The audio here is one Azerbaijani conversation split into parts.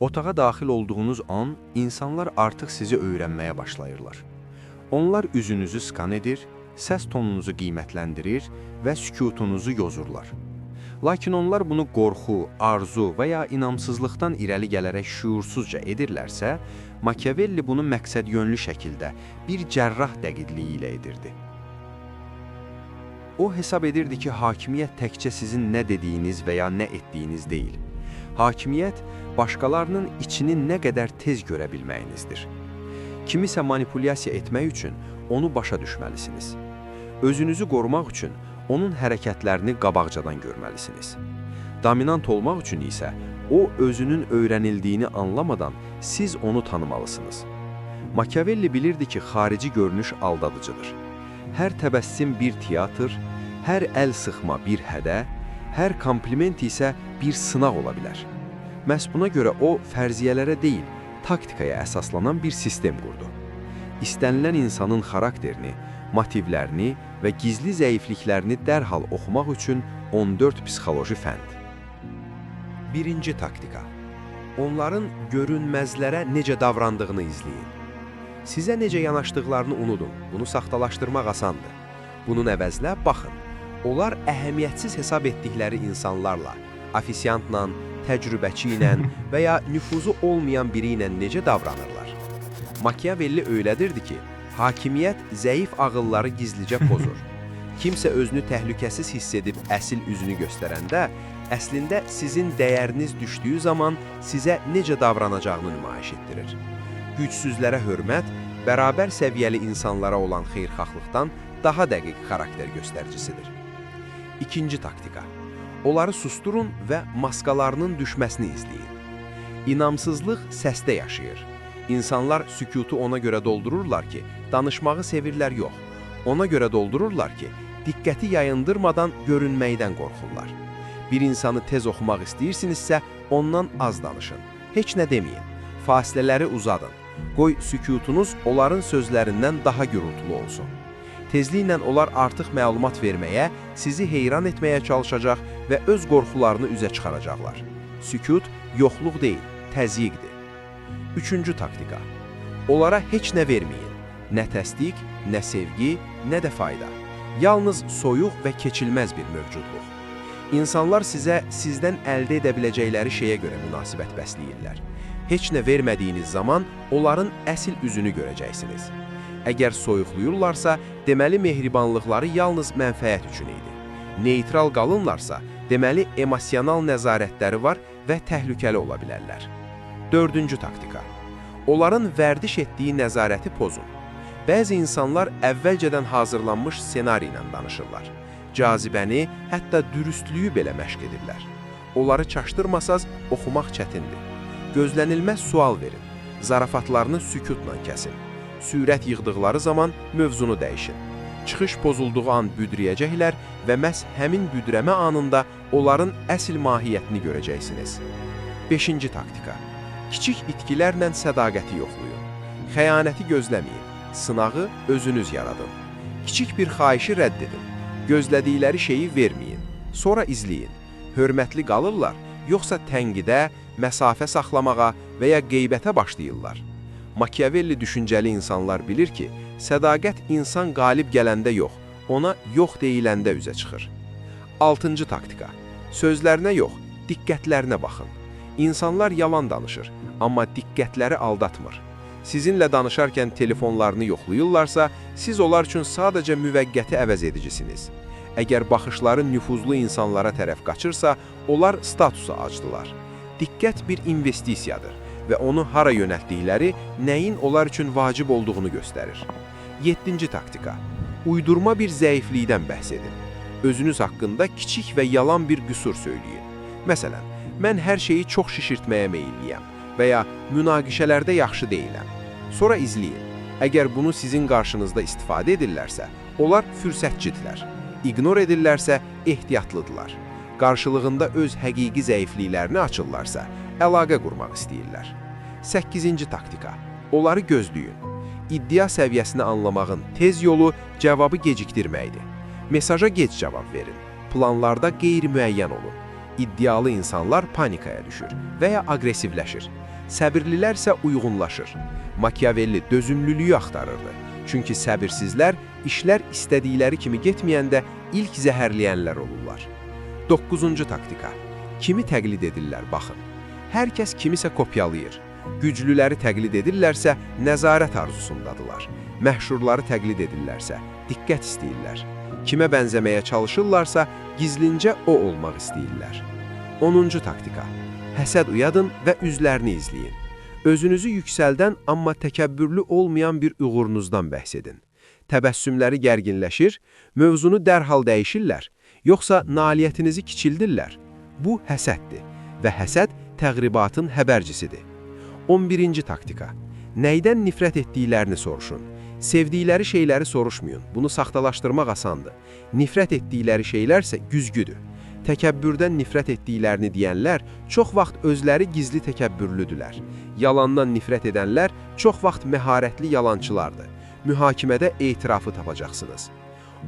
Otağa daxil olduğunuz an insanlar artıq sizi öyrənməyə başlayırlar. Onlar üzünüzü skan edir, səs tonunuzu qiymətləndirir və sükutunuzu yozurlar. Lakin onlar bunu qorxu, arzu və ya inamsızlıqdan irəli gələrək şüursuzca edirlərsə, Machiavelli bunu məqsədyönlü şəkildə, bir cərrah dəqiqliyi ilə edirdi. O hesab edirdi ki, hakimiyyət təkcə sizin nə dediyiniz və ya nə etdiyiniz deyil. Hakimiyyət başqalarının içini nə qədər tez görə bilməyinizdir. Kimisə manipulyasiya etmək üçün onu başa düşməlisiniz. Özünüzü qorumaq üçün onun hərəkətlərini qabaqcadan görməlisiniz. Dominant olmaq üçün isə o özünün öyrənildiyini anlamadan siz onu tanımalısınız. Machiavelli bilirdi ki, xarici görünüş aldadıcıdır. Hər təbəssüm bir teatr, hər əl sıxma bir hədə, hər kompliment isə bir sınaq ola bilər. Məhz buna görə o fərziyyələrə deyil, taktikaya əsaslanan bir sistem qurdu. İstənilən insanın xarakterini, motivlərini və gizli zəifliklərini dərhal oxumaq üçün 14 psixoloji fənd. Birinci taktika. Onların görünməzlərə necə davrandığını izləyin. Sizə necə yanaşdıqlarını unudun. Bunu saxtalaşdırmaq asandır. Bunun əvəzinə baxın. Onlar əhəmiyyətsiz hesab etdikləri insanlarla, ofisiantla, təcrübəçi ilə və ya nüfuzu olmayan biri ilə necə davranırlar. Machiavelli öyrədirdi ki, hakimiyyət zəif ağılları gizlicə pozur. Kimsə özünü təhlükəsiz hiss edib əsil üzünü göstərəndə, əslində sizin dəyəriniz düşdüyü zaman sizə necə davranacağını nümayiş etdirir. Gücsüzlərə hörmət, bərabər səviyyəli insanlara olan xeyirxahlıqdan daha dəqiq xarakter göstəricisidir. İkinci taktika. Onları susturun və maskalarının düşməsini izləyin. İnamsızlıq səsdə yaşayır. İnsanlar sükutu ona görə doldururlar ki, danışmağı sevirlər yox. Ona görə doldururlar ki, diqqəti yayındırmadan görünməkdən qorxurlar. Bir insanı tez oxumaq istəyirsinizsə, ondan az danışın. Heç nə deməyin. Fasilələri uzadın. Qoy sükutunuz onların sözlərindən daha gürultulu olsun. Tezliklə onlar artıq məlumat verməyə, sizi heyran etməyə çalışacaq və öz qorxularını üzə çıxaracaqlar. Sükut yoxluq deyil, təzyiqdir. Üçüncü taktika. Onlara heç nə verməyin. Nə təsdiq, nə sevgi, nə də fayda. Yalnız soyuq və keçilməz bir mövcudluq. İnsanlar sizə sizdən əldə edə biləcəkləri şeyə görə münasibət bəsləyirlər. Heç nə vermədiyiniz zaman onların əsl üzünü görəcəksiniz. Əgər soyuqlayırlarsa, deməli mehribanlıqları yalnız mənfəət üçün idi. Neytral qalırlarsa, deməli emosional nəzarətləri var və təhlükəli ola bilərlər. Dördüncü taktika. Onların vərdiş etdiyi nəzarəti pozun. Bəzi insanlar əvvəlcədən hazırlanmış ssenari ilə danışırlar. Cazibəni, hətta dürüstlüyü belə məşq edirlər. Onları çaşdırmasaz oxumaq çətindir. Gözlənilməz sual verin. Zarafatlarını sükutla kəsin. Sürət yığdıqları zaman mövzunu dəyişin. Çıxış pozulduğu an büdrəyəcəklər və məhz həmin büdrəmə anında onların əsl mahiyyətini görəcəksiniz. Beşinci taktika. Kiçik itkilərlə sədaqəti yoxlayın. Xəyanəti gözləməyin. Sınağı özünüz yaradın. Kiçik bir xahişi rədd edin. Gözlədikləri şeyi verməyin. Sonra izləyin. Hörmətli qalırlar, yoxsa tənqidə, məsafə saxlamağa və ya qeybətə başlayırlar. Machiavelli düşüncəli insanlar bilir ki, sədaqət insan qalib gələndə yox, ona yox deyiləndə üzə çıxır. Altıncı taktika. Sözlərinə yox, diqqətlərinə baxın. İnsanlar yalan danışır, amma diqqətləri aldatmır. Sizinlə danışarkən telefonlarını yoxlayırlarsa, siz onlar üçün sadəcə müvəqqəti əvəz edicisiniz. Əgər baxışları nüfuzlu insanlara tərəf qaçırsa, onlar statusa acdılar. Diqqət bir investisiyadır və onu hara yönəltdikləri nəyin onlar üçün vacib olduğunu göstərir. Yeddinci taktika. Uydurma bir zəiflikdən bəhs edin. Özünüz haqqında kiçik və yalan bir qüsur söyləyin. Məsələn, mən hər şeyi çox şişirtməyə meyilliyəm və ya münaqişələrdə yaxşı deyiləm. Sonra izləyin. Əgər bunu sizin qarşınızda istifadə edirlərsə, onlar fürsətçidirlər. İgnor edirlərsə, ehtiyatlıdırlar. Qarşılığında öz həqiqi zəifliklərini açırlarsa, əlaqə qurmaq istəyirlər. Səkkizinci taktika. Onları gözləyin. İddia səviyyəsini anlamağın tez yolu cavabı gecikdirməkdir. Mesaja gec cavab verin. Planlarda qeyri-müəyyən olun. İddialı insanlar panikaya düşür və ya aqressivləşir. Səbirlilər isə uyğunlaşır. Machiavelli dözümlülüyü axtarırdı. Çünki səbirsizlər işlər istədikləri kimi getməyəndə ilk zəhərləyənlər olurlar. 9-cu taktika. Kimi təqlid edirlər, baxın. Hər kəs kimisə kopyalayır. Güclüləri təqlid edirlərsə, nəzarət arzusundadırlar. Məşhurları təqlid edirlərsə, diqqət istəyirlər. Kimə bənzəməyə çalışırlarsa, gizlincə o olmaq istəyirlər. 10-cu taktika. Həsəd uyadın və üzlərini izləyin. Özünüzü yüksəldən, amma təkəbbürlü olmayan bir uğurunuzdan bəhs edin. Təbəssümləri gərginləşir, mövzunu dərhal dəyişirlər, yoxsa nailiyyətinizi kiçildirlər. Bu həsəddir və həsəd təxribatın xəbərcisidir. 11-ci taktika. Nəydən nifrət etdiklərini soruşun. Sevdikləri şeyləri soruşmayın. Bunu saxtalaşdırmaq asandır. Nifrət etdikləri şeylərsə güzgüdür. Təkəbbürdən nifrət etdiklərini deyənlər çox vaxt özləri gizli təkəbbürlüdülər. Yalandan nifrət edənlər çox vaxt məharətli yalançılardır. Mühakimədə etirafı tapacaqsınız.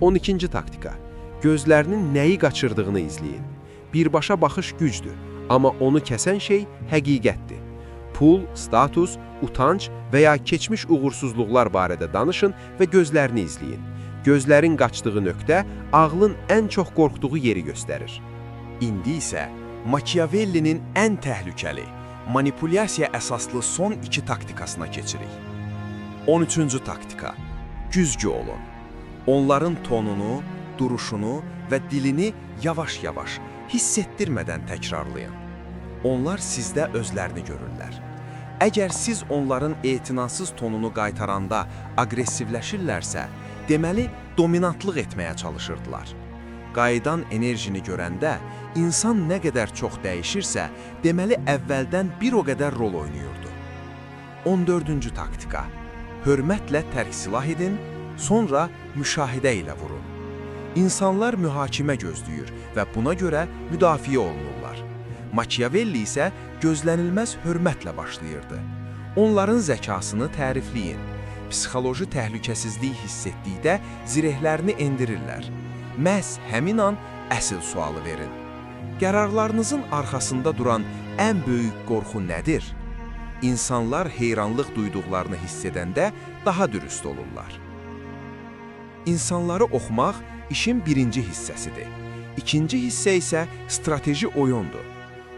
12-ci taktika. Gözlərinin nəyi qaçırdığını izləyin. Birbaşa baxış gücdür, amma onu kəsən şey həqiqətdir. Pul, status, utanc və ya keçmiş uğursuzluqlar barədə danışın və gözlərini izləyin. Gözlərin qaçdığı nöqtə ağlın ən çox qorxduğu yeri göstərir. İndi isə Machiavellinin ən təhlükəli, manipulyasiya əsaslı son iki taktikasına keçirik. 13-cü taktika. Güzgü olun. Onların tonunu, duruşunu və dilini yavaş-yavaş, hiss etdirmədən təkrarlayın. Onlar sizdə özlərini görürlər. Əgər siz onların etinasız tonunu qaytaranda aqressivləşirlərsə, deməli dominantlıq etməyə çalışırdılar. Qayıdan enerjini görəndə insan nə qədər çox dəyişirsə, deməli əvvəldən bir o qədər rol oynayırdı. 14-cü taktika. Hörmətlə tərk silah edin, sonra müşahidə ilə vurun. İnsanlar mühakimə gözləyir və buna görə müdafiə olunurlar. Machiavelli isə gözlənilməz hörmətlə başlayırdı. Onların zəkasını tərifləyin. Psixoloji təhlükəsizlik hiss etdikdə zirehlərini endirirlər. Məhz həmin an əsl sualı verin. Qərarlarınızın arxasında duran ən böyük qorxu nədir? İnsanlar heyranlıq duyduqlarını hiss edəndə daha dürüst olurlar. İnsanları oxumaq işin birinci hissəsidir. İkinci hissə isə strateji oyundur.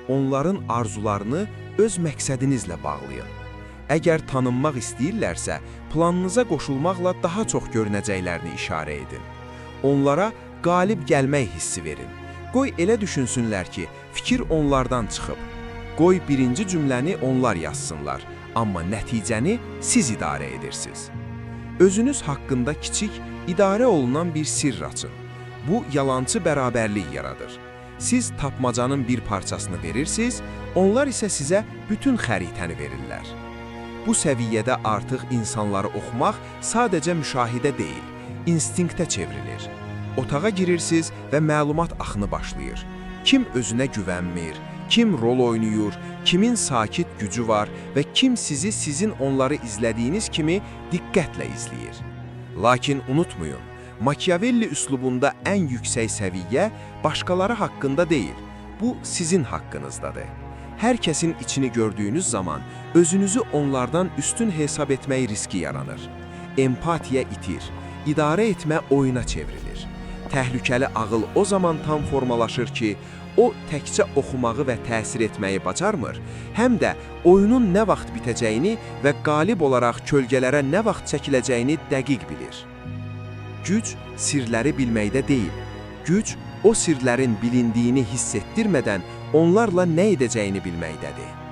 Onların arzularını öz məqsədinizlə bağlayın. Əgər tanınmaq istəyirlərsə, planınıza qoşulmaqla daha çox görünəcəklərini işarə edin. Onlara qalib gəlmək hissi verin. Qoy elə düşünsünlər ki, fikir onlardan çıxıb. Qoy birinci cümləni onlar yazsınlar, amma nəticəni siz idarə edirsiniz. Özünüz haqqında kiçik, idarə olunan bir sirr açın. Bu, yalançı bərabərlik yaradır. Siz tapmacanın bir parçasını verirsiniz, onlar isə sizə bütün xəritəni verirlər. Bu səviyyədə artıq insanları oxumaq sadəcə müşahidə deyil, instinktə çevrilir. Otağa girirsiniz və məlumat axını başlayır. Kim özünə güvənmir, kim rol oynayır, kimin sakit gücü var və kim sizi sizin onları izlədiyiniz kimi diqqətlə izləyir. Lakin unutmayın, Machiavelli üslubunda ən yüksək səviyyə başqaları haqqında deyil, bu sizin haqqınızdadır. Hər kəsin içini gördüyünüz zaman özünüzü onlardan üstün hesab etmək riski yaranır. Empatiya itir, idarə etmə oyuna çevrilir. Təhlükəli ağıl o zaman tam formalaşır ki, o təkcə oxumağı və təsir etməyi bacarmır, həm də oyunun nə vaxt bitəcəyini və qalib olaraq kölgələrə nə vaxt çəkiləcəyini dəqiq bilir. Güc sirləri bilməkdə deyil. Güc o sirlərin bilindiyini hiss etdirmədən onlarla nə edəcəyini bilməkdədir.